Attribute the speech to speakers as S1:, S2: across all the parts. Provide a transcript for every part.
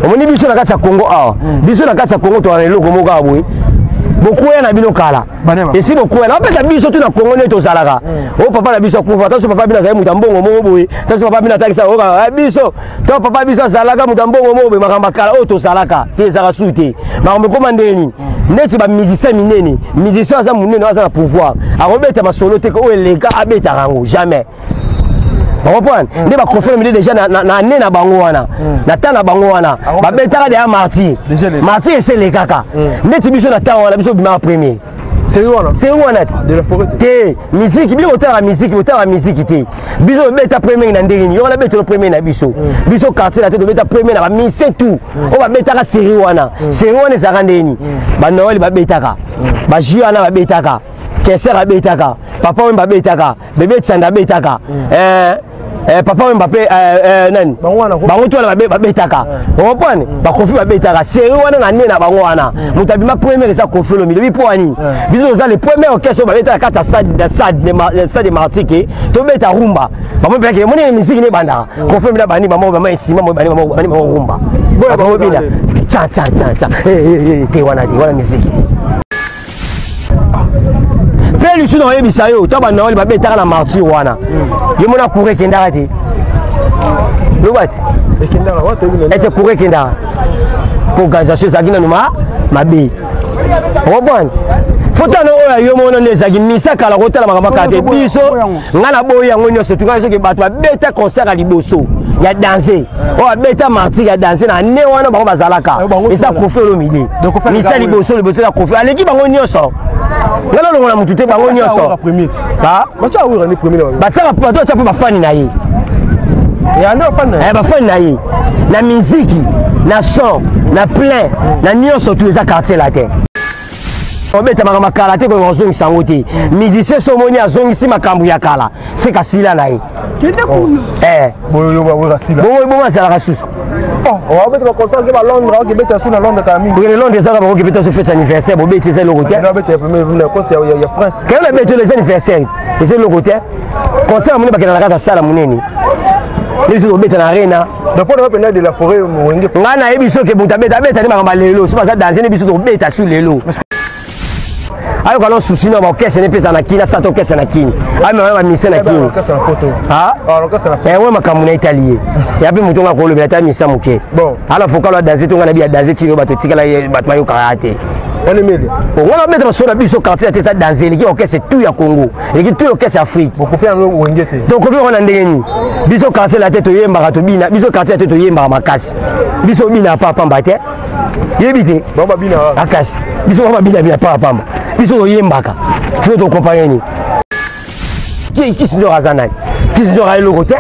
S1: Omoni biso na kati ya Congo awa, biso na kati ya Congo toza na eloko moko awa boye. Bokwea na bino kala. Esi bokwea napesa biso tu na Congo nde tozalaka. O papa na biso akufa, tanso papa bino azali moto ya mbongo moko boye, tanso papa bino atakisa oyoka biso, to papa biso azalaka moto ya mbongo moko boye, makambo ya kala oyo tozalaka te ezalaka su te. Makambo ekoma ndenge nini? Neti ba musicien minene, musicien aza monene aza na pouvoir, akobeta masolo te oyo eleka abetaka yango jamais. Comprendre nde baconfirme nde déjà na année na bango wana, na temps na bango wana babetaka deya martyr, martyr ese elekaka. Neti biso na temps wana biso bimaka premier.
S2: Seri wana,
S1: seri wana te musique, bino botalaka musique, botalaka musique te. Biso tobeta premier na ndenge nini? Yo wana betelo premier na biso, biso quartier na te tobeta premier na bamusicien tout oyo babetaka série wana. Série wana ezalaka ndenge nini? Banoel babetaka, bajus wana babetaka, Keser abetaka, Papa Wemba abetaka, Bebe Tsanda abetaka, Papa Wemba mpe nani, bango to wana babetaka, ocomprendre? Bakofi babetaka série wana na nde na bango wana. Moto abima première eza Kofi Olomide. Lobi mpo wani biso toza le premier orchestre oyo babetaka kati ya stade Martyr ke tobeta rumba. Bango mpelaki emoni misiki nde ebandaka. Kofi Olomide bandi bango bama nsima bandi bango rumba, bakobina tsa tsa tsa tsa te wana te wana misiki te. Mpe lisusu na oyebisa yo to banoel babetaka na martyr wana, yo mona cour ekendaka te, loba ti ese cour ekendaka po organisation ezalaki nanu mabe. Comprendre fotano oyo yo mona nde ezalaki misa kala kotala makambo kala te. Biso ngai naboyi yango nyonso tuka soki bato babeta concert ya liboso ya danse oyo abeta martyr ya danse na ne wana bango bazalaka eza Kofi Olomide. Misa liboso liboso ya Kofi aleki bango nyonso. Ngai nalongola motu te, bango nyonso batiaka bato batya mpo bafani na ye, bafani na ye na miziki, na son, na plein, na nyonso tu eza quartier la te. Obetamaka makala te, kolinga kozongisa yango te. Musicien so omoni azongisi makambo ya kala, se kasila na ye. Bongo azalaka susu. Okende Londres, ezaka bango kebeta so fete anniversaire, bobeti eza eloko te. Kende betelo eza anniversaire, eza eloko te. Concert monene bakenda na kati ya sala monene, biso tobeta na arena. Ngai nayebi soki moto abeta abeta nde makambo ya lelo so baza danse nde biso tobeta su lelo. Ayoka no susi na baorchestre ne mpeza na kini, asala orchestre na kini, amema bamise na kini yango makambo na etali ye ya mpe moto nga kolobela ata misa moke ala vocal ya danse to nga na bi ya danse tino bato etikala bato bayokaka te. Wana obeta masolo na biso quartier te eza danse, eleki orchestre tout ya Congo, eleki tout orchestre Afrique. Tokopi yango na ndenge nini? Biso quartier la te toyembaka, tobina. Biso quartier la te toyembaka makasi, biso obina pa pamba te, yebi te makasi. Biso bango babina bina pa pamba, biso toyembaka. Siko tokompanye nini? Kisi nzoko aza nani? Kisi nzoko eloko te.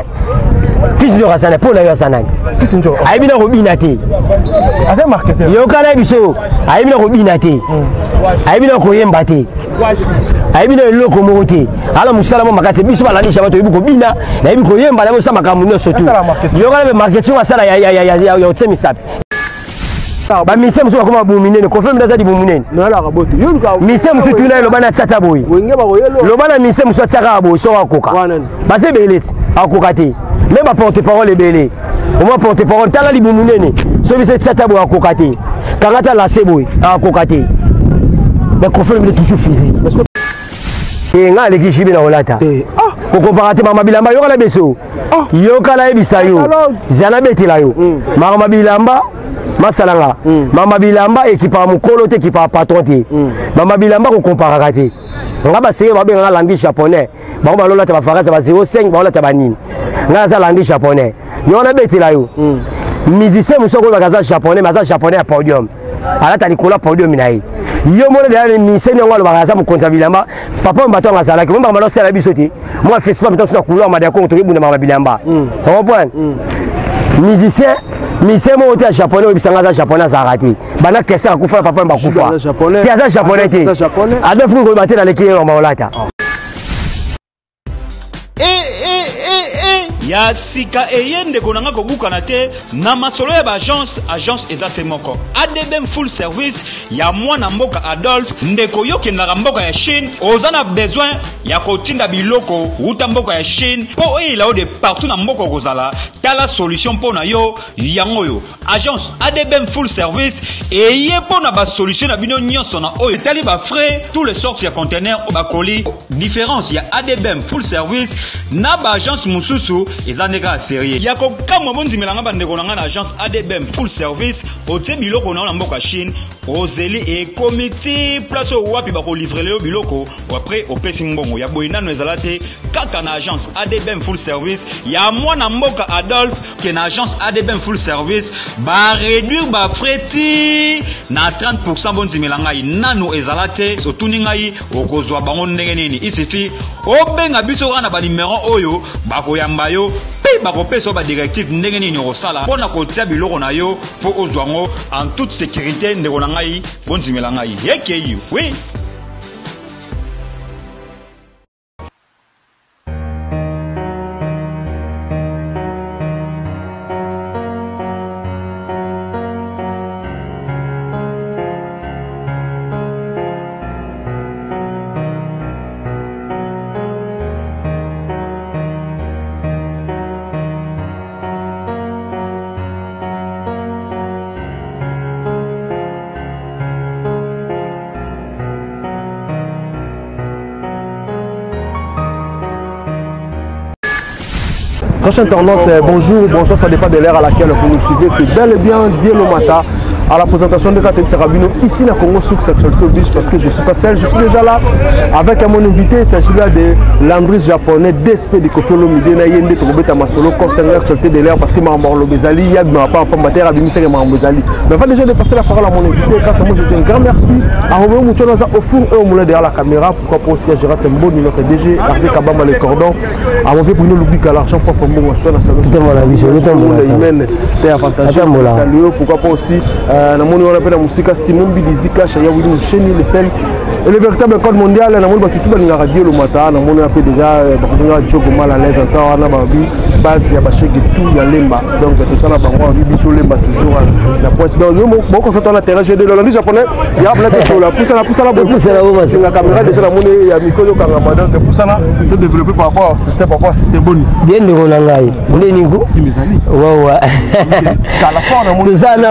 S1: Kisi nzoko aza nani? Mpo na yo aza nani? Ayebi na kobina te. Yoka na biso, ayebi na kobina te, ayebi na koyemba te, ayebi na eloko moko te. Ala mosala mo makasi. Biso balandi bato toyebi kobina, nayebi koyemba, nayebi kosala makambo nyonso tu. Yoka na marketing asala ya otie misapi. Bamise mosusu bakoma babumu minene. Kofi Olomide aza libumu monene. Mise mosusu tuna ye, loba na tiata boye, loba na mise mosusu atiaka boye soko akoka. Baza ebele ti akoka te. Me baporte parole ebele, omwa porte parole tala libumu monene, soki biso etiata boye akoka te, kanga ta lase boye akoka te. Mais Kofi Olomide toujours physique. E ngai aleki jibe na kolata, kokompaka te mama bilamba. Yoka na biso, yoka nayebisa yo, zala betela yo makambo bilamba masalanga. Mama bilamba ekipaka mokolo te, ekipaka patron te. Mama bilamba kokomparaka te. Nga basenge babengaka langi japonais, bango balolata bafarasa ba 05, baolata banini. Ngai aza langi japonais, yo wana betela yo. Musicien mosusu akoyebaka aza japonais, mais aza japonais ya podium, alata likolo ya podium na ye. Yo mona deya musicien yango alobaka aza mokonzi ya bilamba. Papa oyo bato yango azalaki mo makambo osala biso te. Mwa festival mita na couloir mada ya Kongo, tokebunda makambo bilamba. Comprendre musicien moko te ya japonais oyebisanga aza japonais, azalaka te. Banda kese akufa na papa bakufa te, aza japonais te. Adolphe koloba te naleki ye makambo olata.
S3: Eh, eh, eh, eh.
S2: Ya sika eye ndeko na nga kobukana te na masolo ya ba agence, agence eza se moko ADBM full service ya mwana mboka Adolphe. Ndeko yo kendaka mboka ya Chine, oza na besoin ya kotinda biloko wuta mboka ya Chine mpo eyela yo de partout na mboka okozala, tala solution mpo na yo yango oyo agence ADBM full service eye mpo na ba solution na bino nyonso na oyo etali ba frais, tous les sortes ya conteneur, ba colis. Différence ya ADBM full service na ba agence mosusu eza nde kaka serie ya kokamwa. Bondimela nga bandeko na nga, na agence ADBM full service otie biloko na yo na mboka Chine, ozeli ekomi ti place oyo wapi bakolivrele yo biloko, après opesi mbongo. Ya boye nano ezala te, kaka na agence ADBM full service ya mwana mboka Adolphe. Ke na agence ADBM full service baréduire bafrais ti na 30. Bondimela ngai, nano ezala te. Otuni ngai okozwa bango ndenge nini? Isifi obenga biso kaka na banimero oyo, bakoyamba yo mpe bakopesa yo badirective ndenge nini okosala mpo na kotia biloko na yo mpo ozwa yango en toute sécurité. Ndeko na ngai, bondimela ngai, ekei oui.
S3: Prochain internaute, bonjour, bonsoir, ça dépend de l'heure à laquelle vous nous suivez. C'est bel et bien Dielo Mata à la présentation de Katem Sarabino ici na Congo Souk Actualité oblige, parce que je suis pas seul, je suis déjà là avec mon invité. Il s'agit là de Landry Japonais, DSP de Koffi Olomide na yende tokobeta masolo concernant l'actualité de l'heure, parce que Mambo Lobezali, Yag Mapa Pambater Abimisaka Mambo Zali. Mais avant déjà de passer la parole à mon invité, quant à moi je tiens un grand merci à Romeo Mouchonaza au four et au moulin derrière la caméra, pourquoi pas aussi à Gérard Semboni, notre DG, Hervé Kabamba le cordon, à mon vieux Bruno Lubika, l'argent propre Mbongo Sona, salut, pourquoi pas aussi namoni wana mpe na mosika Simon Bilizika Shaya Wili Musheni, le sel et le véritable code mondial. Namoni bato tu balingaka Dielo Mata, namoni wana mpe déjà bakobenga Jogo mal à l'aise, aza wana babi base ya bashege tout ya Lemba. Donc tosala bango babi biso Lemba toujours na pointe. Donc bokosota wana terrain G2 lolandi japonais ya plate tola pusana pusana bosinga caméra déjà, namoni ya mikolo okangama. Donc pusana to développer par rapport à système, par rapport à système boni.
S1: Bien, ndeko na ngai, nde niko wawa toza na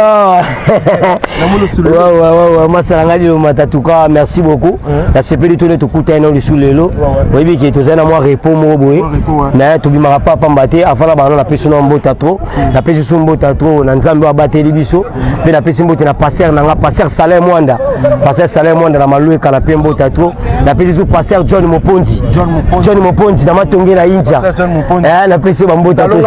S1: wawa masala ngai Lelo Mata. Tuka merci beaucoup, nasepeli tole tokutani na lisu lelo. Oyebi ke tozali na mwa repos moko boye na tobimaka pa pamba te. Avant na bana, napesi na mbota trop, napesi so mbota trop na Nzambe oyo abateli biso, mpe napesi mbote na pasteur na nga, pasteur Salin Mwanda, pasteur Salin Mwanda na Malueka, na mpe mbota trop. Napesi so pasteur John Moponzi, John Moponzi na Matonge na India, napesi bambota to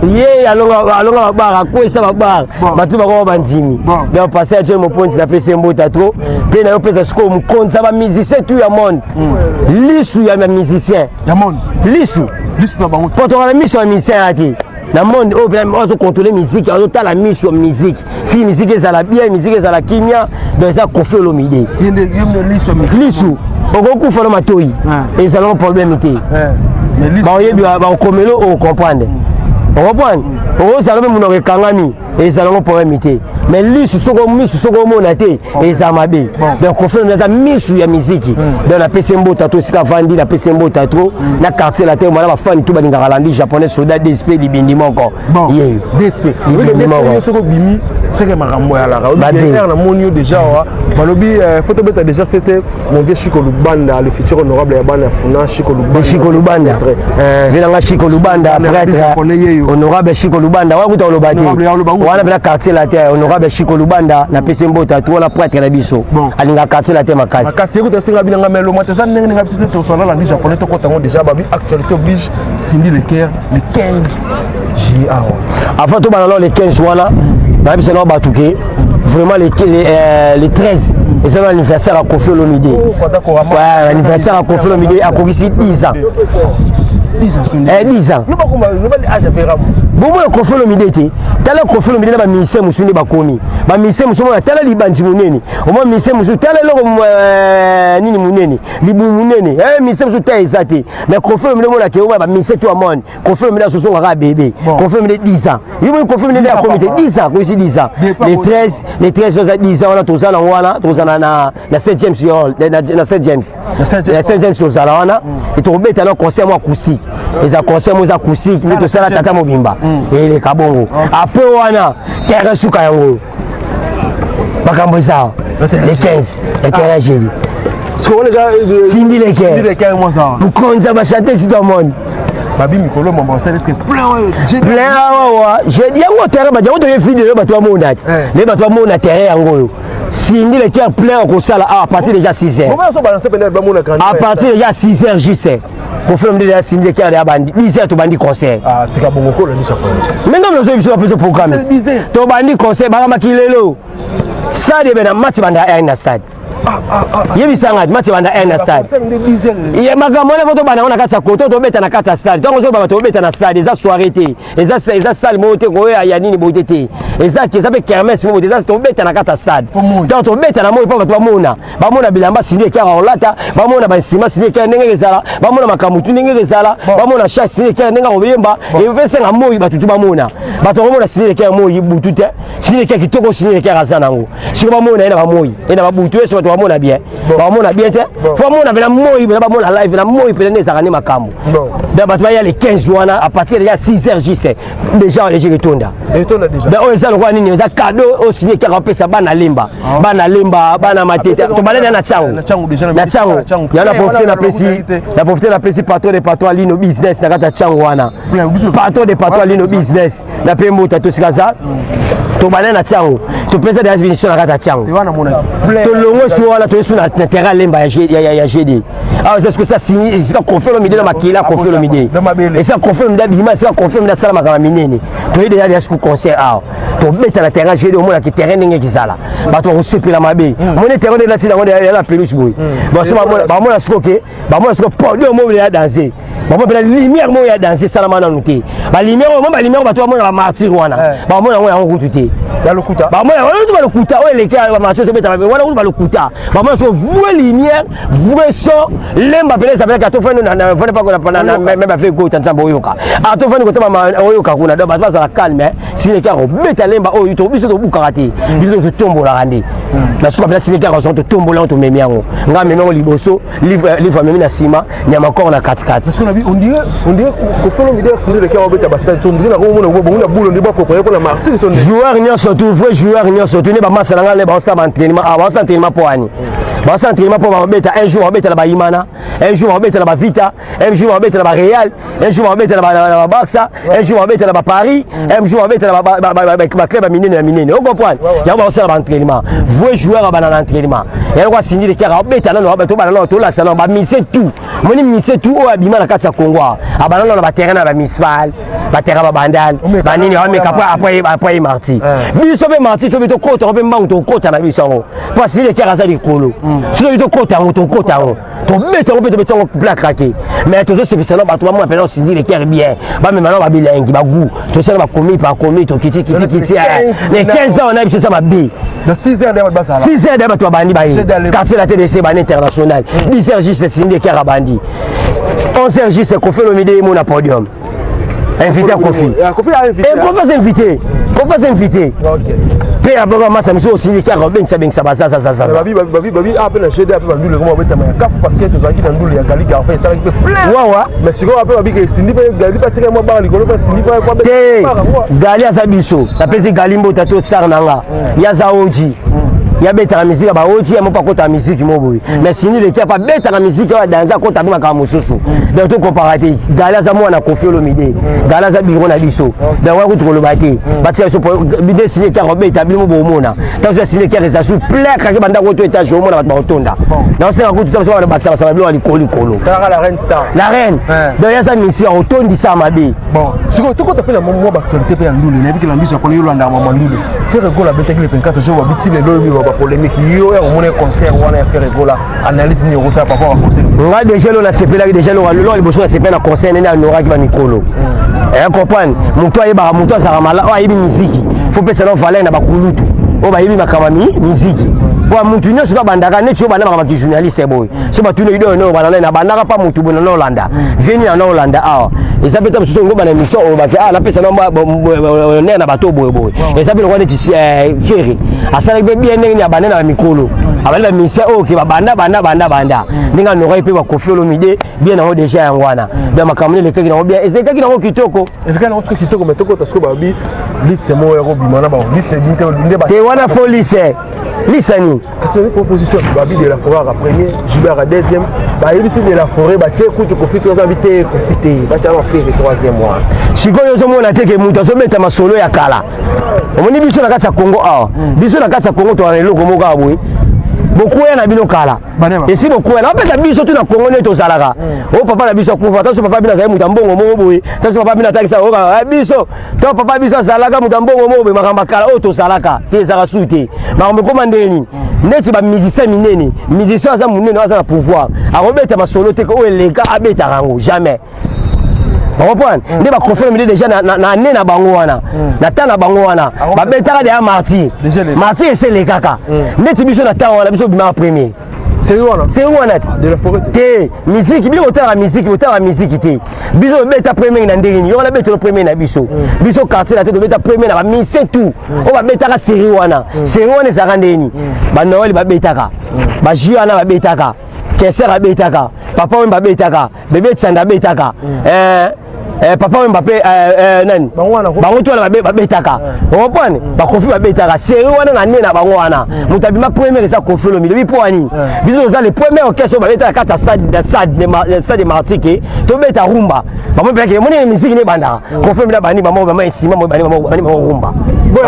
S1: ye alonga babara, akwesa babara, bato bakoma bandimi. Donc pasteur John Moponzi, napesi ye mbota trop. Mpe na yo mpeza sikoyo mokonzi ya bamusicien tout ya monde, lisu ya bamusicien.
S3: Ya monde.
S1: Lisu.
S3: Lisu na bango.
S1: Po tokala miso ya musicien ya te na monde oyo mpe azocontrôle musique, azotala miso ya musique, si musique ezala bien, musique ezala kimia. Donc eza Koffi Olomide, lisu. Okokufa na matoi, ezalaka problème te, baoyebi bakomelo, ocomprendre, ocomprendre. Okozala mpe monoko ekangami, ezalaka problème te, mais lisu, soko misu, soko omona te, eza mabe. Donc Koffi Olomide aza misu ya miziki. Donc napesi mbota to esika avandi, napesi mbota to na Quartier Latin mwana bafani to balingaka landi japonais soda DSP libindi moko.
S3: Ye DSP libindi moko, soki obimi seke makambo eyalaka. Namoni yo déjà awa, balobi faut tobeta déjà. C'était mon vieux Chico Lubanda, le futur honorable ya bana Funa, Chico Lubanda.
S1: Chico Lubanda, velanga Chico Lubanda, prêtre honorable Chico Lubanda wana kuta oloba te wana mpena Quartier Latin. Honorable Chico Lubanda, napesi mbota tu wana, prêtre na biso, alingaka Quartier Latin makasi.
S3: Makasi. Ekuta esenga binanga melo mate eza ndenge ndenge biso te tosala landi japonais, tokota yango déjà. Babi actualité oblige, Cindy Le Cœur le 15 juillet awa.
S1: Avant tobana nao le 15 wana, nayebisa nao bato ke vraiment le 13 eza na anniversaire ya Koffi Olomide. Ouais, anniversaire ya Koffi Olomide, akokisi 10 ans.
S3: 10 ans.
S1: Eh, 10 ans. Bomona Koffi Olomide te. Tala Koffi Olomide na ba musiciens mosusu nde bakomi. Ba musiciens mosusu omona tala libanzi monene. Omona musicien mosusu tala eloko nini monene, libumu monene. Eh musicien mosusu ta eza te. Mais Koffi Olomide omona ke omona ba musiciens tout amone. Koffi Olomide azozonga kaka bébé. Koffi Olomide 10 ans. Yo moni Koffi Olomide akomi te 10 ans, koyisi 10 ans. Les 13, les 13 oza 10 ans wana toza na wana, toza na na Saint James Hall, na Saint James. Na Saint James tozala wana, tokobeta na concert mo acoustique. Eza concert mo eza acoustique, nde tosala tata mobimba. Eleka bongo. Après wana, terrain suka yango. Makambo eza le 15, le terrain jeudi. Cindy Le Cœur. Mokonzi ya bachante si tomoni.
S3: Babi mikolo mambo basala eske plein
S1: plein awawa jeudi yango terrain bato yango toye video bato bamona ti nde bato bamona terrain yango oyo. Cindy Le Cœur plein okosala à partir déjà 6 heures. À partir déjà 6 heures juste. Koffi Olomide déjà Cindy Le Cœur ya bandi 10 heures tobandi concert.
S3: Ah tika bongo ko landisa ko.
S1: Mais non mais biso ba programme. To bandi concert ba maki lelo. Stade be na match banda air na stade. Yebisanga match banda air na stade. Ye makambo wana foto banda na kati ya koto tobeta na kati ya stade. Tango zo ba tobeta na stade eza soirée te. Eza salle moko te koya ya nini boye te. Eza eza pe kermesse moko te eza tobeta na kati ya stade. Tango tobeta na moi po bato bamona. Bamona bilamba Cindy Le Cœur olata, bamona ba nsima Cindy Le Cœur ndenge ezala, bamona makambo tu ndenge ezala, bamona chasse Cindy Le Cœur ndenge akoyemba, epesenga moi bato tu bamona. Bato bakomona Cindy Le Cœur moi butu te. Cindy Le Cœur kitoko Cindy Le Cœur aza nango. Siko bamona ye na ba moi, ye na ba butu ye so bato bamona bien. Bamona bien te. Faut bamona pena moi, pena bamona live na moi pena nde ezalaka nde makambo. Donc bato baya le 15 wana à partir ya 6 heures juste déjà léger etonda.
S3: Etonda déjà.
S1: Donc oyo eza lokola nini eza cadeau oyo Cindy Le Cœur apesa bana Lemba. Bana Lemba, bana Matete. Tobale na Tsango.
S3: Na Tsango déjà
S1: na Tsango. Ya na profiter na pesi, na profiter na pesi patron de patron Lino business na kata Tsango wana. Patron de patron Lino business na pe mota to sikaza. Tobale na Tsango. Topesa déjà finition na kata Tsango. Tolongo si wana toyesu na terrain Lemba ya GD. Ah c'est ce que ça signe c'est Koffi Olomide na makila Koffi Olomide. Et ça Koffi Olomide bima c'est Koffi Olomide sala makama minene. Toye déjà déjà ce concert ah. Tobeta na terrain GD omona ki terrain ndenge kizala. Bato bakosepela mabe. Moni terrain ndenge lati nango ya la pelouse boye. Baso bamona siko ke bamona siko podium mobile ya danser. Bamona pena lumière moko ya danser salama nanu te. Ba lumière oyo ba lumière bato bamona ba martyr wana. Bamona yango yango kutu te.
S3: Ya lokuta.
S1: Bamona yango kutu ba lokuta oyo eleki ba martyr ozobeta mabe wana kutu ba lokuta. Bamona siko vraie lumière, vrai son, lemba pena ezalaka ata ofandi na fandi pa na na même ba fait gota nzambe oyoka. Ata ofandi kota mama oyoka kuna donc bato bazala calme. Cindy Le Cœur obeta lemba oyo to biso tobukaka te. Biso totombolaka nde. Na suka pena Cindy Le Cœur totombola yango tomemi yango. Nga memi yango liboso, livre amemi na nsima, nyama kor na katikati.
S3: Parce qu'on a vu, on dirait, Koffi Olomide, Cindy Le Cœur obeta ba stade, on dirait na komona bongo na boulot nde ba préparer pour la martyr to
S1: joueur nyonso tout vrai joueur nyonso tout ne ba masa na nga le ba osala ba entraînement, ah ba osala entraînement po ani. Ba osala entraînement po ba beta un jour ba beta na ba Imana, un jour ba beta na ba Vita, un jour ba beta na ba Real, un jour ba beta na ba Barça, un jour ba beta na ba Paris, un jour ba beta na ba club ya minene ya minene. O comprendre? Yango ba osala ba entraînement. Vrai joueur ba na entraînement. Yango kwa Cindy Le Cœur abeta nano ba to ba nano to la salon ba mise tout. Moni mise tout oyo abima na kati ya Congo. Abana na ba terrain na ba municipal, ba terrain ba bandal, ba nini ba meka après après marti. Biso pe marti so to kota pe mbangu to kota na biso yango. Parce que Cindy Le Cœur aza likolo. Soki to kota yango to kota yango. Tobeta yango mpe tobeta yango plaque kake. Mais tozosepesa na bato bamona mpena Cindy Le Cœur bien. Bamema na babilengi bagu. Tosala bakomi pa komi tokiti kiti kiti. Les 15 ans on a biso ça mabe.
S3: De 6 heures de basala.
S1: 6 heures de bato babandi baye. Quartier la TDC bandi international. 10 heures juste Cindy Le Cœur abandi. 11 heures juste Koffi Olomide mona podium. Invité à Koffi.
S3: Koffi a invité.
S1: Et Koffi a invité. Koffi a invité.
S3: OK.
S1: Pe aboka masa miso Cindy Le Cœur bengisa bengisa baza za za za.
S3: Babi babi babi a pe na GD a pe bandule comment beta ma kafu parce que tozalaki na ndule ya Gali Garfa ça qui plein.
S1: Wawa.
S3: Mais siko a pe babi ke Cindy pe Gali pa tika moi ba likolo pa Cindy pa kwa
S1: te. Gali aza biso. Na pesi Gali mbota to star nanga. Ya za oji. Ya beta la musique ba oji ya mopa kota musique mo boye. Mais Cindy Le Cœur pa beta la musique ya danza kota bima ka mususu. Donc to comparer te. Gali aza mwana Koffi Olomide. Gali aza biro na biso. Donc wa kutu koloba te. Batia so bide Cindy Le Cœur beta bino bomona. Tanso ya Cindy Le Cœur eza sous plein kake banda ko to étage omona bato bakotonda. Na senga kutu tanso wana bakisa basala bilo likolo likolo.
S3: Kaka la reine star.
S1: La reine. Donc ya sa mission otondisa mabe.
S3: Bon, siko toko topela mo ba actualité pe ya ndule, nayebi ke la ndisha pona yolanda mama ndule. Ferre Gola abetaki le 24 jour, babiti lelo oyo ba polémique yo ya komona concert wana ya Ferre Gola, analyse nini okosala par rapport à concert?
S1: Nga déjà lo nasepelaki déjà lo lelo liboso nasepela na concert nene anoraki bamikolo. Comprendre, moto ayebaka, moto azalaka mala oyo ayebi miziki, faut pesa no valeur na bakulutu oyo bayebi makambo ya miziki. Po motu nyonso to abandaka neti oyo banda makambo ya kijournaliste boye, so batuni oyo no banda na bandaka pa motu boye na olanda veni na olanda awa, eza mpe ta mosusu ngo bana émission oyo bake ah napesa no honneur na bato boye boye. Eza mpe lokola neti Ferre asalaki mpe bien ndenge nini abanda na bamikolo, abandi bamusicien oyo ke babanda banda banda banda ndenge anoraki mpe baKoffi Olomide bien nango déjà yango wana. Donc makambo nde elekaki nango bien, ezalekaki nango kitoko.
S3: Elekaki nango soki kitoko, mais tokota sikoyo, babi liste moko ya kobima na bango, liste nde
S1: te wana fo liste, liste nini?
S3: Kasi proposition, babi de la Forêt aka premier, Gilbert aka deuxième. Bayebisi de la Forêt batie kutu Kofi te, aza te, Kofi te, batia na Ferre troisième wana.
S1: Sikoyo ozomona te ke moto azobeta masolo ya kala. Omoni biso na kati ya Congo awa, biso na kati ya Congo towana eloko moko awa boye, bokwea na bino kala esi bokwea naopesa biso tu na Congo nde tozalaka. O papa na biso akufa, taso papa bino azali moto ya mbongo moko boye, taso papa bino atakisa oyoka biso to papa biso azalaka moto ya mbongo moko boye. Makambo ya kala oyo tozalaka te ezalaka su te. Makambo ekóma ndenge nini? Neti bamusicien minene, musicien aza monene, oyo aza na pouvoir, akobeta masolo te oyo eleka, abetaka yango jamais. Ocomprendre nde baKoffi Olomide déjà na année na bango wana, na temps na bango wana, babetaka deya Martyr. Martyr ese elekaka neti biso na temps wana, biso bimaka premier.
S3: Série wana.
S1: Série wana
S3: de la Forêt.
S1: Te, miziki bino botalaka miziki, botalaka miziki te. Biso tobeta premier na ndenge nini? Yo wana betelo premier na biso, biso quartier na te, tobeta premier na bamusicien tout oyo babetaka série wana. Série wana ezalaka ndenge nini? Banoel babetaka, bajui wana babetaka, Keser abetaka, Papa Wemba abetaka, Bebe Tsanda abetaka, Papa Wemba mpe nani, bango to wana babetaka. Ocomprendre, baKoffi babetaka série wana na nde na bango wana. Moto abima première eza Koffi Olomide. Lobi mpo wani biso toza le premier orchestre oyo babetaka kati ya stade de Martyr, ke tobeta rumba. Bango mpelaki omoni misiki nde ebandaka. Koffi Olomide abandi bango bama nsima, bandi bango rumba,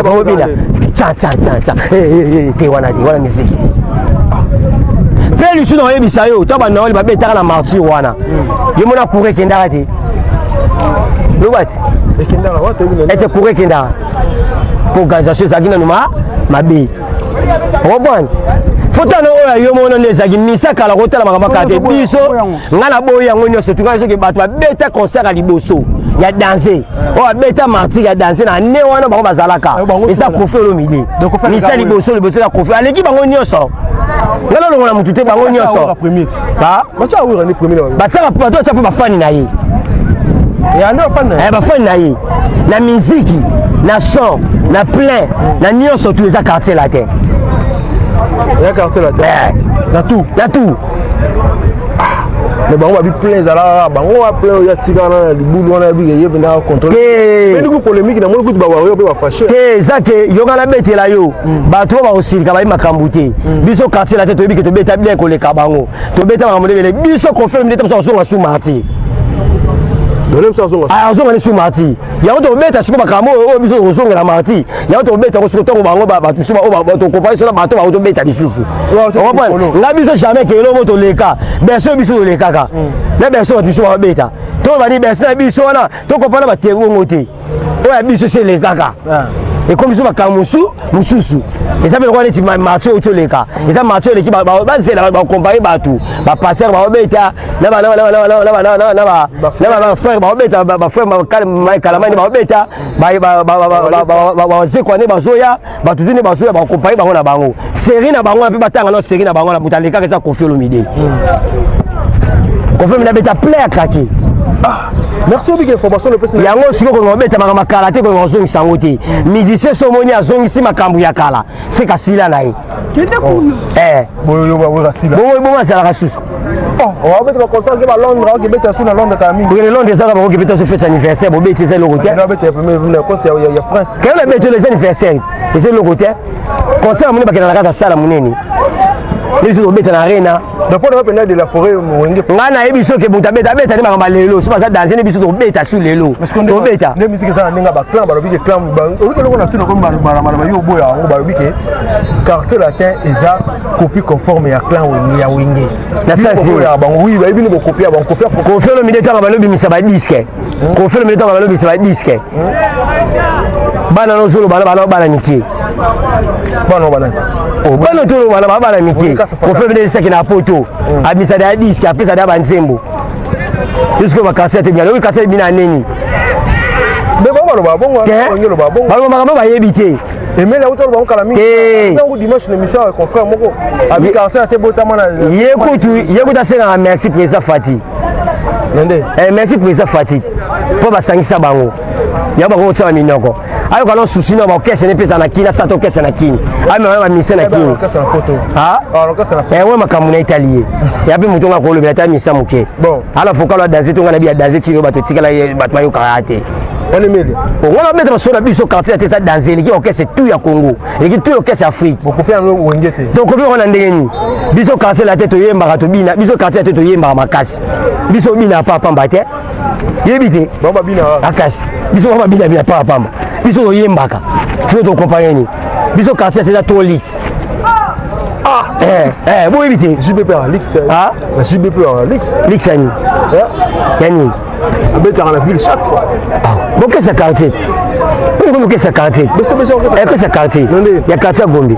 S1: bango bina tsa tsa tsa tsa te wana te wana misiki te. Mpe lisusu na oyebisa yo to banaoli babetaka na Martyr wana, ye mona courant ekendaka te. Loba ti ese courant ekendaka po organisation ezalaki nanu mabe. Ocomprendre, fotano oyo ayo mona nde ezalaki misa kala kotala makambo kala te. Biso ngai naboyi yango nyonso. Tukaka soki bato babeta concert ya liboso ya danse oyo abeta Martyr ya danse na ne wana, bango bazalaka eza Koffi Olomide. Misa liboso liboso ya Koffi aleki bango nyonso. Ngai nalongola motu te, bango nyonso batiaka bato batia mpe bafani na ye, bafani na ye na miziki, na son, na plein, na nyonso tu eza Quartier Latin.
S3: Quartier Latin na tout.
S1: Na tout.
S3: Mais bango babi plein ezalaka bango wa plein oyo atikala na libulu wana, yabi ye mpenza contrôle
S1: te.
S3: Polémique na moni kutu bawario mpe bafâché.
S1: Te, eza ke yoka nabetela yo, bato oyo bakosilika bayebi makambo te. Biso Quartier Latin toyebi ke tobeta bien koleka bango, tobeta makambo ndebele. Biso Koffi Olomide te, biso azonga su Martyr, azonga ne su Martyr. Yango tobeta siko makambo oyo biso tozongela Martyr, yango tobeta yango siko ntango bango bato mosusu oyo tokompare so na bato bango tobeta lisusu. Nga biso jamais ke eloko toleka berso, biso tolekaka na berso, bato biso babeta to bani berso na biso wana tokopana batebongo te. Oyo ya biso se elekaka, ekomi biso makambo mosusu. Eza mpe lokola neti Martyr oyo toleka, eza Martyr eleki, bazela bakompare bato, bapasteur baobeta na bafrère baobeta, bafrère Kalamani baobeta, bazekwa nde bazoya, bato tu nde bazoya, bakompare bango na bango série na bango mpe batanga no série na bango na moto alekaka eza Koffi Olomide. Koffi Olomide abeta plein ya krake.
S3: Merci, obiki information opesi.
S1: Yango sikoyo kolinga obeta makambo ya kala te, kolinga ozongisa yango te. Musicien so omoni azongisi makambo ya kala, se kasila na ye. Bongo azalaka susu.
S3: Obeta baconcert ke balondres, okebeta su na Londres kala mingi.
S1: Okende Londres ezaka bango kebeta so fête anniversaire, bobeti eza eloko te.
S3: Ya prince.
S1: Kende na betelo eza anniversaire, eza eloko te. Concert ya monene bakenda na kati ya sala monene, biso tobeta na arena.
S3: Donc mpo na mpenza de la Forêt, Wenge.
S1: Ngai nayebi soki moto abeta, abeta nde makambo lelo so baza danse nde biso tobeta su lelo tobeta.
S3: Nde musique eza na ndenge ya baclan. Balobi ke clan olobi eloko na tuna komi balabala yo oboya yango. Balobi ke Quartier Latin eza copie conforme ya clan Wenge, ya Wenge.
S1: Na sasi
S3: ya bango, oui, bayebi nde bokopie ya bango Koffi.
S1: Koffi Olomide ntango balobimisa badisque, Koffi Olomide ntango balobimisa badisque. Bana no zolo bana bana bana mike.
S3: Bana bana.
S1: Oh, bana to bana bana bana mike. Kofi bide saki na poto. Abisa da disque apesa da banzembo. Jusque ba quartier te bien. Le quartier bina nini?
S3: Mais bon baloba bongo, baloba bongo.
S1: Baloba makambo bayebi te.
S3: Emeli auta loba kala mingi. Ntango dimanche na émission ya confrère moko abi quartier te botama na
S1: ye kutu ye kutu asengaka merci président Fati.
S3: Nde.
S1: Eh, merci président Fati. Po basangisa bango. Ya bango kotia minoko. Ayoka no souci no ba orchestre ne pesa na kini asata orchestre na kini. Amema ba mise na kini.
S3: Ah?
S1: Eh, ouais makambo na Italie. Ya pe moto nga kolobela ta misa moke.
S3: Bon.
S1: Ala vocal wa danser to nga na bi ya danser ti bato tikala bato bayokaka te.
S3: Wana emeli.
S1: Wana beta baso na biso quartier te eza danser eleki orchestre tout ya Congo. Eleki tout orchestre Afrique.
S3: Bokopi yango wenge te.
S1: Tokopi yango na ndenge nini? Biso quartier la te toyembaka tobina, biso quartier te toyembaka makasi. Biso bina pa pamba te. Yebi te.
S3: Bango babina.
S1: Makasi. Biso bango babina bina pa pamba. Biso toyembaka. Siko tokompanye nini? Biso quartier eza trop luxe.
S3: Ah,
S1: eh, eh, boyebi te.
S3: JBP en luxe.
S1: Ah?
S3: JBP en luxe.
S1: Luxe ya nini? Ya nini?
S3: Abetaka na ville chaque fois.
S1: Ah, bokesa quartier te. Oyo bokesa quartier. Ekesa quartier. Ya quartier ya Gombe.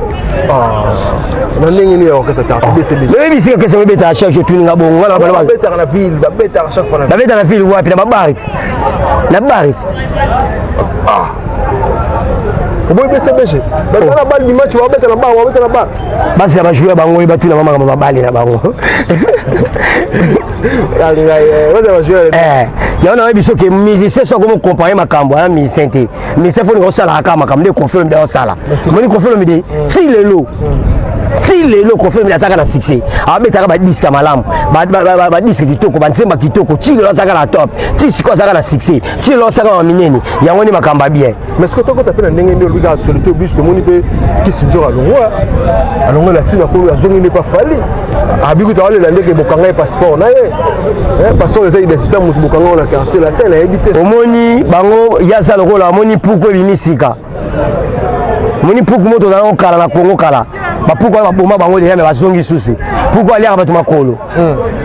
S3: Na ndenge nini ya orchestre quartier BCBG?
S1: Oyebi sika kesa babetaka chaque jour tuninga bongo. Wana
S3: babetaka na ville, babetaka chaque fois na ville.
S1: Babetaka na ville wapi? Na babarit. Na barit.
S3: Ah. Oboyi BCBG. Babetaka na balle dimanche, babeta na bar, babeta na bar.
S1: Basi ya bajoueur bango oyo batuna makambo babale na bango. Yango nayebi biso ke musicien soki okomi comparer makambo aya musicien te. Musicien fo ninga osalaka kaka makambo nde Koffi Olomide osala. Moni Koffi Olomide ti lelo. Ti lelo Koffi Olomide azalaka na succès. Abetaka ba disque ya malamu, ba disque kitoko, ba nzemba kitoko, ti lelo azalaka na top. Ti sikoyo azalaka na succès. Ti lelo asalaka ba minene. Yango nde makambo ya bien.
S3: Mais ce que tokota mpe na ndenge nde olobi actualité oblige tomoni mpe Kisi Ndjora alongwa alongwa na ntina koyo azongi nde pa Fally abi kutu aolela ndeke bokanga ye passeport na ye passeport eza identité motu bokanga ngo na quartier latin nayebi te.
S1: Omoni bango ye aza lokola omoni puku ebimi sika, omoni puku moto ozala ngo kala na Congo kala bapuku wana baboma bango deja me bazongi susu puku aliaka bato makolo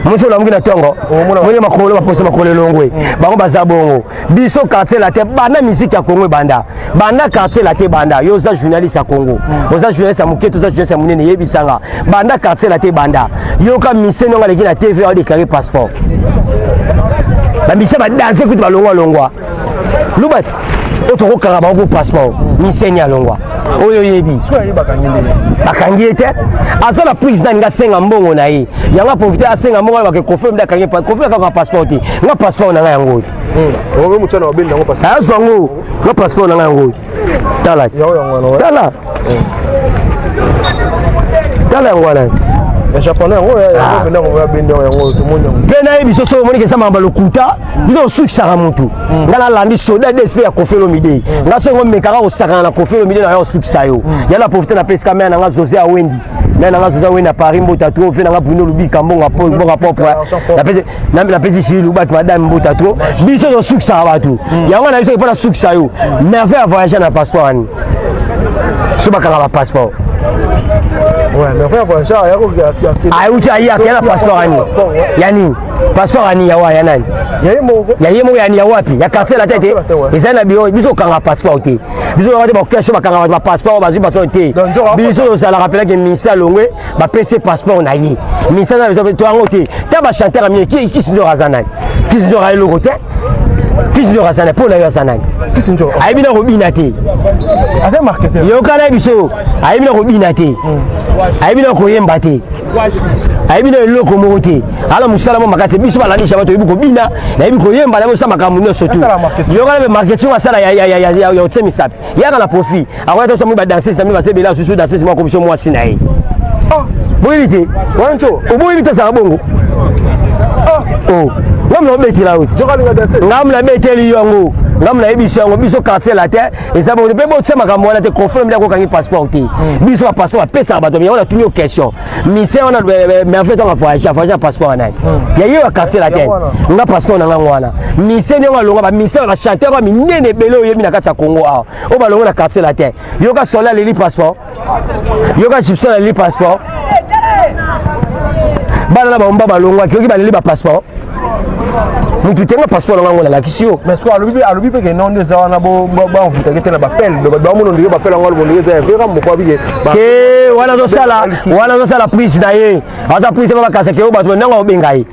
S1: mosi olamuki na ntongo omoni makolo baposa makolo elongwe bango baza bongo. Biso quartier latin banda musique ya Congo ebanda banda quartier latin banda yo oza journaliste ya Congo oza journaliste ya moke oza journaliste ya monene yebisanga banda quartier latin banda yoka mise ndongo aleki na TV a déclaré passeport ba mise ba danser kutu balongwa longwa lubati oyo tokokanga bango ko passeport miseni alongwa oyo oyebi bakangi ye te aza na prise nani nga asenga mbongo na ye yango aprofite asenga mbongo alobake Koffi Olomide akangi Koffi akaka passeport te nga passeport na nga yango oyo azwa yango nga passeport na nga yango oyo tala tala tala yango wana mpe nayebi so soki omoniki eza makambo ya lokuta biso osukisaka motu nga nalandi soda dsp ya Koffi Olomide nga soki omekaka kosakana na Koffi Olomide na yo osukisa yo ya na profite napesika mare na nga José Awendi mare na nga José Awendi na Paris mbota trop fe na nga Bruno Lubika mbonga propre napesi Chili bato madame mbota trop biso tosukisaka bato yango na biso mpo nasukisa yo merveille ya voyage na passeport wani so bakanga ba passeport auti aye akei na passeport ani ya nini passeport ani ya wa ya nani ya ye moko yani ya wapi ya quartier latin te ezali na biro biso okanga passeport te biso okanga te baorchestre bakanga bato bapasseport bazwi passeport te biso tozalaka mpelaki misi alongwe bapesi passeport na ye misi aza biso to yango te ta bachanteur ya minene Kisi Ndjora aza nani Kisi Ndjora eloko te Kisi Ndjora aza nani mpo na yo aza nani ayebi na kobina te yoka na biso ayebi na kobina te ayebi na koyemba te ayebi na eloko moko te ala mosala mo makasi biso balandisa bato oyebi kobina nayebi koyemba nayebi kosala makambo nyonso tu yoka na marketing asala ya otie misapi yaka na profit akoya tosa moi badanseuse na mi baza ebele asusu danseuse moko biso mwasi na ye boyebi te oboyebi te azala bongo ngambo na obetela yo ngambo nabeteli yango ngambo nayebisi yango biso quartier latin eza bongo mpe botia makambo wana te Koffi Olomide akokangi passeport te biso bapasseport bapesaka bato yango natuni yo question mission wana merveille ntango avoyage avoyage na passeport wana ya ye wa quartier latin nga passeport na ngango wana mission ndenge alonga bamission bachanteur ya minene ebele oyebi na kati ya Congo awa oyo balongo na quartier latin yoka Soleil aleli passeport yoka Gibson aleli passeport bana na bango balongwaki yoki baleli bapasseport. Mutu tenga passeport na ngango nalakisi yo.
S3: Mais soki alobi alobi mpe ke non nde eza wana bamvutaki te na bapele bamona ndenge bapele yango alobo ndenge eza ya vera moko abike
S1: te wana azosala wana azosala prise na ye aza prise ba bakasa ke oyo bato ndenge obenga ye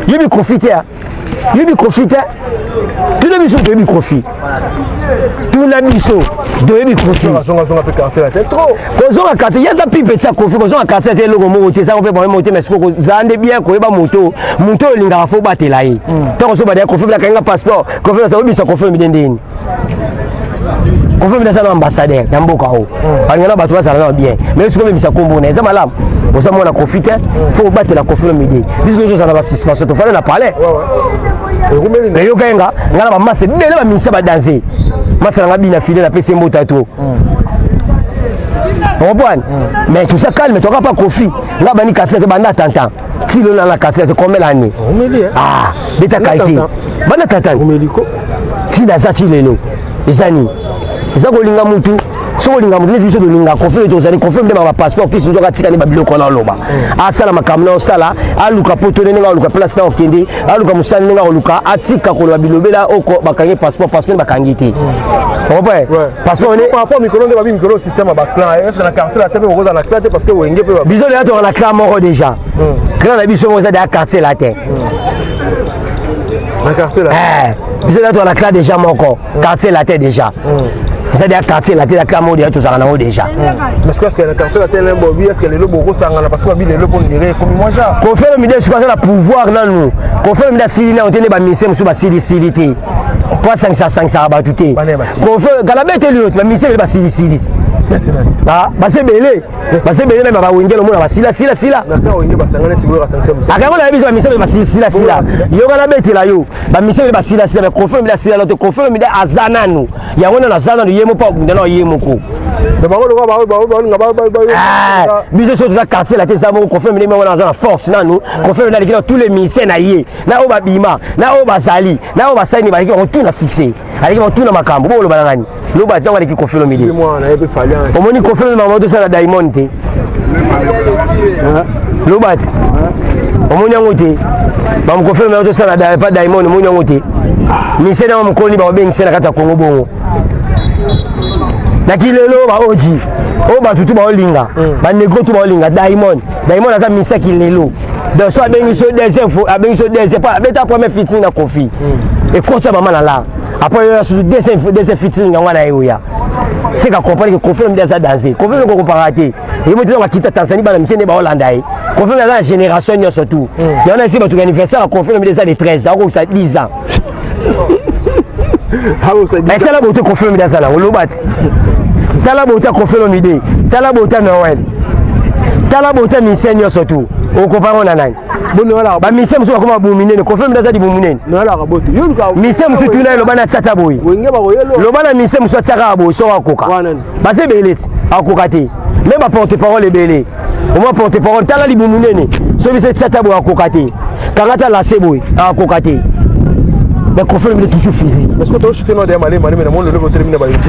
S1: yebi kofi te yebi kofi te tuna biso toyebi kofi tuna biso toyebi kofi kozonga quartier ye aza pipe tia kofi kozonga quartier te eloko moko te ezango mpe bango moko te mais sikoyo kozala nde bien koyeba moto moto oyo olingaka fo obatela ye ntango so badaya kofi bilaka nga passeport kofi naza obisa kofi omide ndeni kofi omide aza na ambassadeur ya mboka oyo alinga na bato bazala na bien mais sikoyo obimisa kombo na eza malamu oza mwana kofi te fo obatela kofi omide biso tozala na basuspension tofanda na palais eyoka ye nga nga na bamasa ebele bamisa badanse masa na nga bina file napesi mbota to comprendre mais tout ça calme toka pa kofi nga bani quartier te banda tantan ti lelo na quartier te combien l'année ah beta kalki banda tantan ti naza ti lelo eza nini eza kolinga mutu soki olinga moto neti biso tolinga kofi oyo tozali kofi nde ba passeport kisi nzoka atikali babiloko wana oloba asala makambo na osala aluka poto ndenge aluka place na okende aluka mosala ndenge akoluka atika koloba bilobela oko bakangi passeport passeport bakangi te comprend passeport
S3: ne par rapport mikolo nde babi mikolo système ya baclan est ce que na quartier la te mpe bokozala na clan te parce que wenge mpe
S1: biso deja toka na clan moko déjà clan na biso moko eza deja quartier la te
S3: na quartier la
S1: biso deja toka na clan déjà moko quartier la te déjà eza deja quartier la te na clan moko deja tozalaka nango déjà.
S3: Mais est ce que na quartier la te bobi est ce que lelo bokosangana parce que babi lelo mpo ndire ekomi mwa genre
S1: Koffi Olomide sikoyo aza na pouvoir nanu. Koffi Olomide asili nano te nde bamise mosusu basilisili te po asangisa asangisaka bato te. Koffi kala beteli yo te bamise ebele basilisili basi ebele basi ebele meme bawengele omona basilasilасila akango na yebi bamise ebele basilasila yoka nabetela yo bamise ebele basilasila mais Koffi Olomide asila nano te. Koffi Olomide aza nanu yango nano aza nanu ye moko abunda nano ye moko. Biso so toza quartier la te eza moko. Koffi Olomide wana aza na force nanu. Koffi Olomide aleki na tous les musiciens na ye na oyo babima na oyo bazali na oyo basali baleki bango tout na succès, aleki bango tout na makambo. Booloba na ngani loba ntango aleki Koffi Olomide. Omoni Koffi Olomide makambo tosala Diamond te loba ti omoni yango te. Bamokofi Olomide tosala pa Diamond omoni yango te. Mise nango mokoli bakobengisa na kati ya Kongo bongo na kilelo baoji oyo bato tu baolinga banegro tu baolinga Diamond. Diamond aza misa kilelo. Donc so abengi so deuxième fois, abengi so deuxième fois, abeta premier featuring na Koffi ekota mama na la après yo susu deuxième featuring yango wana ye oya seka comprendre que Koffi Olomide aza danger. Koffi Olomide kokomparaka te ye moto ntango akita Tanzanie bana mike nde baolanda ye. Koffi Olomide aza na génération nyonso tu yango na esi bato anniversaire ya Koffi Olomide eza de 13 akokisa 10 ans. Tala bote Koffi Olomide aza nango loba ti tala bote ya Koffi Olomide, tala bote ya Noel, tala bote ya misien nyonso tu okompare na nani? Bamisien mosusu bakoma babumu minene. Koffi Olomide aza libumu minene. Misien mosusu tuna ye loba na tiata boye, loba na misien mosusu atiaka boye soko akoka baza ebele ti akoka te. Me baporte parole ebele omwa porte parole tala libumu nene soki biso etiata boye akoka te kanga ta lase boye akoka te. Mais Koffi Olomide toujours physique.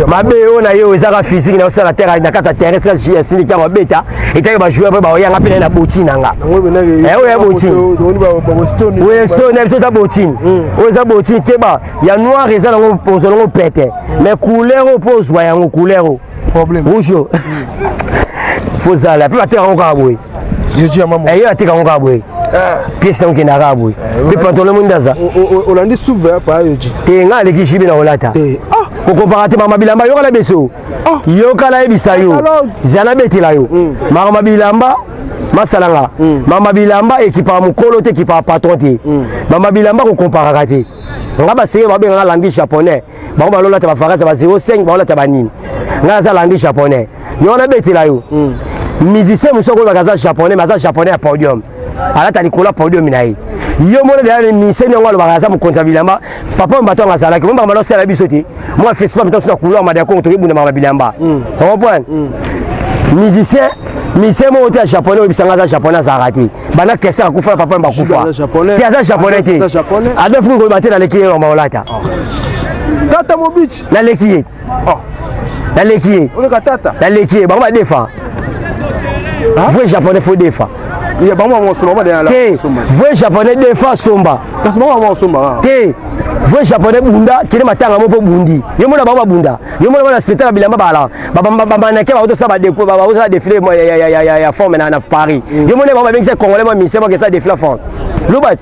S1: Mabe oyo na ye oyo ezaka physique na osala terre na kati ya terrain sika asili ntango abeta etaki bajoueur mpe baoyanga mpe naye na botine na nga oyo ya botine oyo eso na biso eza botine oyo eza botine keba ya noir eza nango ozwa nango pete mais couleur oyo mpo ozwa yango couleur oyo rouge oyo fozala mpe bateka yango kaka boye. Ye ateka yango kaka boye, pièce nango okendaka kaka boye mpe pantalon mo ndaza.
S3: Olandi souve pa yoji.
S1: Te nga aleki jibe na kolata kokompaka te mama bilamba yokala beso yokala yebisa yo zala betela yo makambo bilamba masalanga mama bilamba ekipaka mokolo te ekipaka patron te mama bilamba kokomparaka te. Nga basenge babengaka langi japonais bango balolata bafarasa ba 05 baolata banini nga aza langi japonais yo wana betela yo musicien mosusu akoyebaka aza japonais mais aza japonais ya podium alata likolo ya podium na ye yo mona deya musicien yango alobaka aza mokonzi ya bilamba papa bato yango azalaki mo makambo osala biso te mwa festival mita na couloir mada ya Kongo tokebunda makambo bilamba ocomprendre musicien moko te ya japonais oyebisanga aza japonais azalaka te banda kese akufa na papa bakufa te aza japonais te. Adolphe koyeba te naleki ye mama olata.
S3: Tata Mobichi.
S1: Naleki ye, naleki ye.
S3: Oleka tata.
S1: Naleki ye bango badefa vrai japonais fo defa.
S3: Ya bango bango somba ba
S1: te. Vrai japonais deux fois somba.
S3: Kasi bango bango somba.
S1: Te. Vrai japonais bunda kende matanga mo po bundi. Yo mona bango babunda. Yo mona bana spectacle bilamba bala. Ba ba mannequin ba to sa ba déco ba ba défilé ya ya ya ya forme na na Paris. Yo mona bango ba bengisa congolais ma mise ba ke sa défilé forme. Lobat.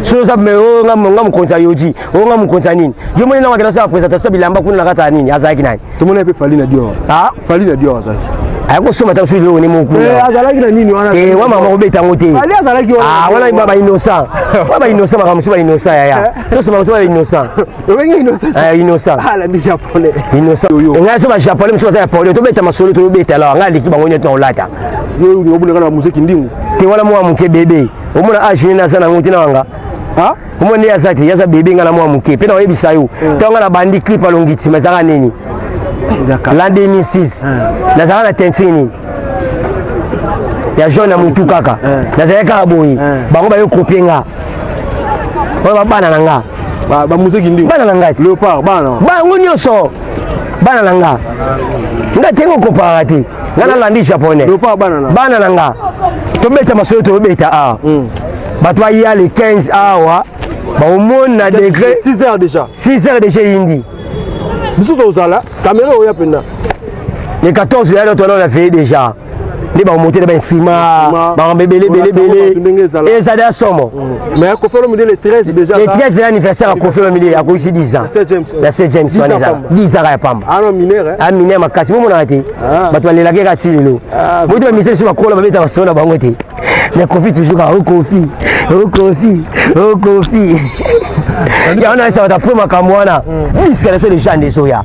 S1: Soki oza me oyo nga nga mokonzi ya yoji oyo nga mokonzi ya nini yo moni nanga kenda osala présentation bilamba kuna na kati ya nini azalaki nani
S3: tomona mpe fali na dior
S1: ah
S3: fali na dior azalaki
S1: aya kosomba ta mosusu eloko ne moko
S3: eh, azalaki na nini wana
S1: eh, wa mama kobeta yango te
S3: fali azalaki
S1: wana ah wana ba innocent wa ba innocent makambo mosusu ba innocent yaya tosomba mosusu ba innocent
S3: obengi innocent
S1: eh innocent
S3: ah la japonais
S1: innocent ngai so ba japonais mosusu baza ya pole tobeta masolo tobeta la ngai aleki bango nyonso na kolata
S3: yo obunaka na muziki ndingu
S1: te wana mwa moke bebe omona age nini aza nango te na wanga omona nde aza te yaza bebe nga na mwa moke mpe nakoyebisa yo ntango nga na bandi clip alongi nsima ezalaka nini l'an 2006 nazalaka na teinture nini ya jaune na motu kaka nazalaki kaka boye bango bayo kopie nga oyo babana na nga
S3: bamuziki ndi
S1: bana na nga ti
S3: leopard bana
S1: bango nyonso bana na nga nga te ngokomparaka te nga nalandi japonais bana na nga tobeta masolo tobeta awa hmm. bato baya le 15 awa baomona degré
S3: 6 heures déjà
S1: 6 heures déjà eyindi
S3: biso tozala kamera oya mpenza
S1: le 14 ya tona na veille déjà nde bakomonte na bainstrument makambo ebele ebele ebele ezali ya somo
S3: mm. mais Koffi Olomide le 13 déjà le
S1: 13 ya anniversaire ya Koffi Olomide akoyisi 10 ans ya 7 James wana eza 10 ans ya pamba
S3: ah non mineur
S1: ah mineur makasi bomonaka te ah. bato balelaki kaka ti lelo ah, boyete bamisa biso bakola babeta basolo na bango te mais Koffi toujours kaka o Koffi o Koffi o Koffi yango nayesa bato apres makambo wana diske na so légende ezoya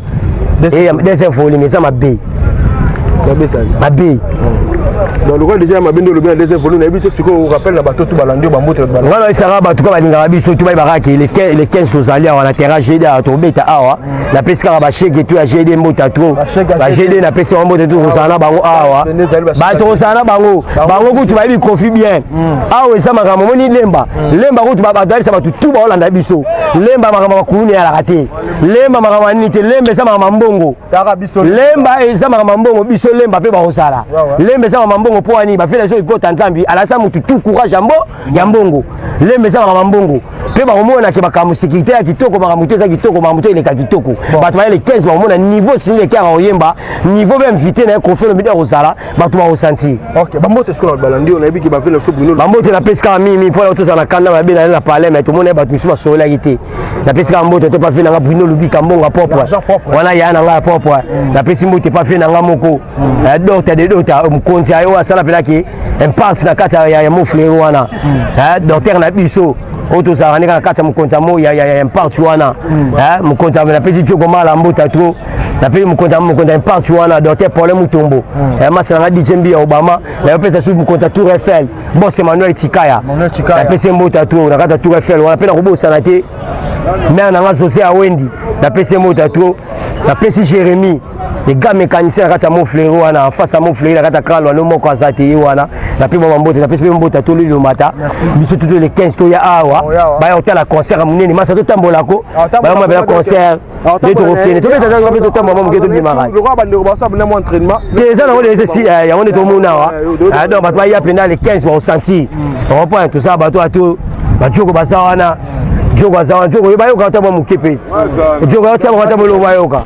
S1: deuxième volume eza mabe mabe
S3: donc lokola déjà mabe nde olobi na deuxième volume nayebi te sikoyo rappel na bato tu balandi yo bambote
S1: nga nayesaka bato ka balingaka biso tu bayebaka ke le 15 tozali awa na terrain gd awa tobeta awa napesi kaka basheke tu ya gd mbota trop bagd napesi bango mbote tu tozala na bango awa bato kozala na bango bango kutu bayebi kofi bien hmm. awa eza makambo omoni lemba hmm. lemba kutu bato bayebisa bato tu baolanda biso lemba makambo bakuluni eyalaka te lemba makambo ya nini te lemba eza makambo ya mbongo lemba eza makambo ya mbongo biso lemba mpe bakozala lemba eza makambo ya mbongo mpo wani bafela biso ekota nzambi alasa motu tout courage ya mbongo lemba eza makambo ya mbongo mpe bakomona ke makambo sécurité ya kitoko makambo to eza kitoko makambo to eleka kitoko bato baye le 15 bakomona niveau sini leki yaka koyemba niveau mpe invité na ye Koffi Olomide akozala bato bakosentir
S3: ok bambote sikoyo balandi oyo nayebi ke bavele biso bruno
S1: bambote napesi kaka mingi mpo na tozala na kanda mabe na ye na palais mais tomona ye bato mosusu basololaki te napesi kaka mbote te pafe na nga bruno lubika mbongo ya propre wana ya na nga ya propre mm. napesi mbote pafe na nga moko mm. eh, docteur de docteur mokonzi ya yo asala mpena ke impact na kati ya mofleur wana mm. eh, docteur na biso oyo tozalaka ndenge na kati ya mokonzi ya impact wana eh, mokonzi napesi joko mala mbota trop napesi mokonzi ya impact wana docteur paulin mutombo masa na nga dj mbi ya obama nayopesa susu mokonzi ya tour eiffel boss emmanuel tikaya napesi ye mbote trop na kati ya tour eiffel wana mpe nakobosana te mare na nga josé awendi napesi ye mbote trop napesi jérémie le gars mécanicien na kati ya mofleri wana en face ya mofleri na kati ya kralwa no moko aza te ye wana nape mwa mbote napesi mpe mbote atoli lomata biso tutu le 15 toya awa baya kotala concert ya monene masa totambolako baya mwa bela concert nde tokokende tobeta mpe totambola mwa moke tobimaka te eza nango eza eh, yango nde tomona awa eh, donc bato baya mpenza le 15 bakosentir repoint tosala bato ato bajoko baza wana joko aza wana joko bayoka ata mwa moke mpe joko atia bango ata moloko bayoka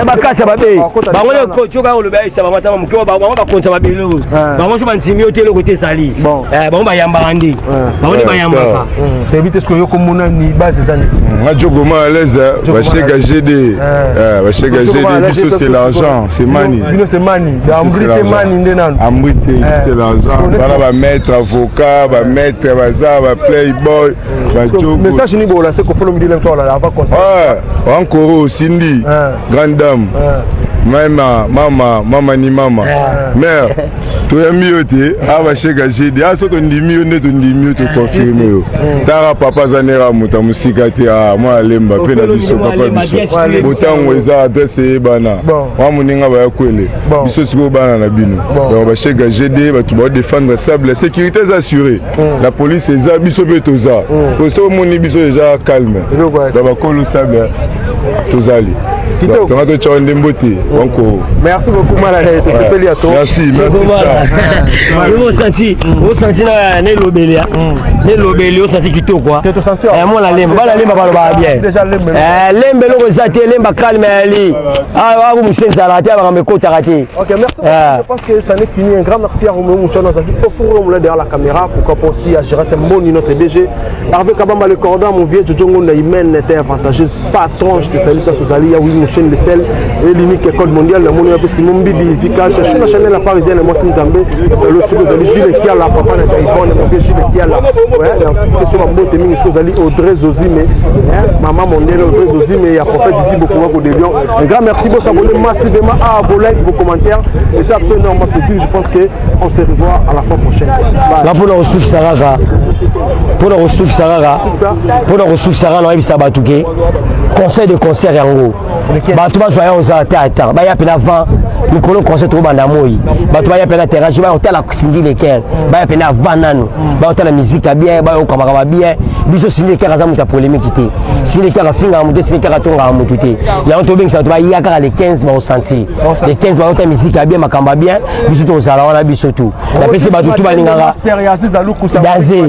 S1: bakasi ya mabe bango nde joko akoloba ayesa bango ata mwa moke bango bakonza mabele oyo bango so bandimi yo te eloko te ezali eh, bango bayambaka nde bango nde bayambaka
S3: toyebi te soki yo komona ni base eza nini
S4: nga jogo ma à l'aise bashega gd bashega gd biso c'est l'argent c'est mani
S3: bino c'est mani ambri te mani nde nanu
S4: ambri te c'est l'argent bana ba maître avocat ba maître baza ba playboy ba jogo
S3: message ni bola c'est Koffi Olomide lem so ala avant concert
S4: ouais encore Cindy grande dame mama mama mama ni mama mère toyambi yo te awa basheka gd a so tondimi yo nde tondimi yo toconfirme yo tara papa aza nera moto ya mosika te a mwana lemba mpe na biso papa biso botango eza adresse eyebana wa moninga baya kwele biso sikoyo bana na bino donc basheka gd bato baodefendre sable sécurité eza assuré la police eza biso mpe toza po soki omoni biso eza calme donc bakolo sable tozali. Tonga totya nde mbote wankoro.
S3: Merci beaucoup Malale, tosepeli ya to.
S4: Merci, merci star.
S1: Osanti, osanti na nelobeli ya. Nelobeli osanti kitoko. Eh mwana lemba, bana lemba balobaka bien. Eh lemba eloko eza te, lemba calme ali. Ah ako musenzala te, makambo ekotaka te.
S3: Ok, merci. Je pense que ça n'est fini. Un grand merci à Romeo Mouchano Azaki au four derrière la caméra. Pourquoi pas aussi à Gérard Mboni, notre DG. Hervé Kabamba le cordon, mon vieux Jojo Ngonda Imen était avantageuse. Patron, je te salue, toi, Sozali, Yaoui Mouchen, le sel, et l'unique école mondiale, le monde, Simon Bibi, Zika, Chachou, la Chanel, la parisienne, moi, Nzambe, salut aussi, vous allez Gilles Kiala, papa, Yvonne, mon vieux Gilles Kiala. Ouais, question, ma beauté, mingi, Sozali, Audrey Zozime, maman mondiale, Audrey Zozime, il y a prophète Didi Bokouma de Lyon. Un grand merci pour s'abonner massivement à vos likes, vos commentaires. Et c'est absolument plaisir. Je pense qu'on se revoit à la fois prochaine.
S1: Là, pour la ressource, Sarah, pour la ressource, Sarah, pour la ressource, Sarah, nayebisa bato ke conseil de concert yango bato bazwa ya ozala te ata baya mpe na vent mikolo concert tokobanda moi bato baya mpe na terrasse baya kotala Cindy Leker baya mpe na vent nanu baya kotala musique ya bien baya kokamaka ba bien. Biso Cindy Leker aza moto ya polémique te, Cindy Leker afingaka moto te, Cindy Leker atongaka moto te. Yango tobengisa bato baya kaka le 15, bakosentir le 15 bakota musique ya bien, makambo ya bien. Biso tozala wana, biso tu napesi bato tu balingaka
S3: daze.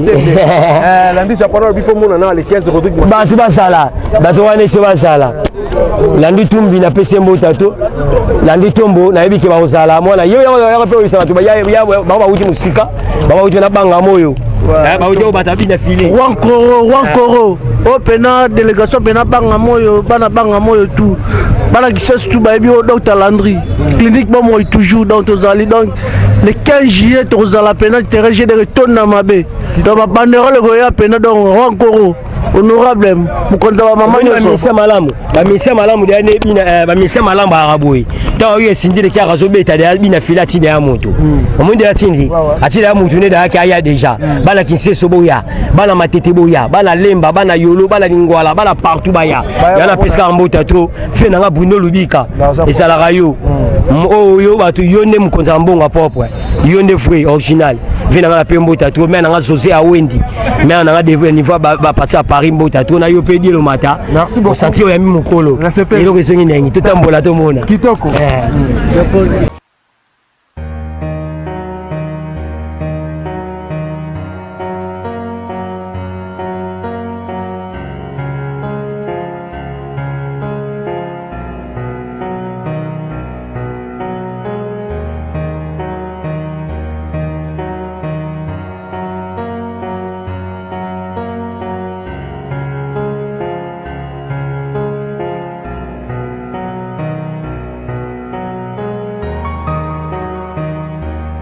S1: Bato bazala, bato wana ete bazala Landi Tumbi, napesi ye mbota to Landi Tombo, nayebi ke bakozala mwana ye yaka mpe oyebisa bato bango bauti mosika, bango bauti na banga moyo, bauti oyo bato abina file.
S5: Wankoro, Wankoro oyo mpena délégation mpena banga moyo, bana banga moyo tout, bana Kisasi tout bayebi oyo Dr Landry clinique bomoi toujours. Donc tozali, donc le 15 juillet tokozala mpena terrain GDR etonda mabe, donc babanderole ekoya mpena. Donc Wankoro honorable mokonzi ya bamama nyonso.
S1: Bamisia malamu, bamisia malamu deya nebina, bamisia malamu bayaka boye. Ntango oyo esindi leki aka azobeta deya bina fili, atindi ya moto, omoni deya atindi, atindi ya motu nde dayaki aya deja. Bana Kinseso boya, bana Matete boya, bana Lemba, bana Yolo, bana Lingwala, bana partout baya. Ya napesaka mbota to fe nanga Bruno Lubika, ezalaka yo oyo bato yo nde mokonzi ya mbongo propre, yo nde vrai original ve nanga. Nape mbota to mare nanga José Awendi, mare nanga de niveau baparti ya Paris, mbota to na yo mpe Dielo Mata.
S3: Merci beaucoup.
S1: Osanti oyo yami mokolo eloko ezongi ndenge totambola tomona.
S3: Kitoko.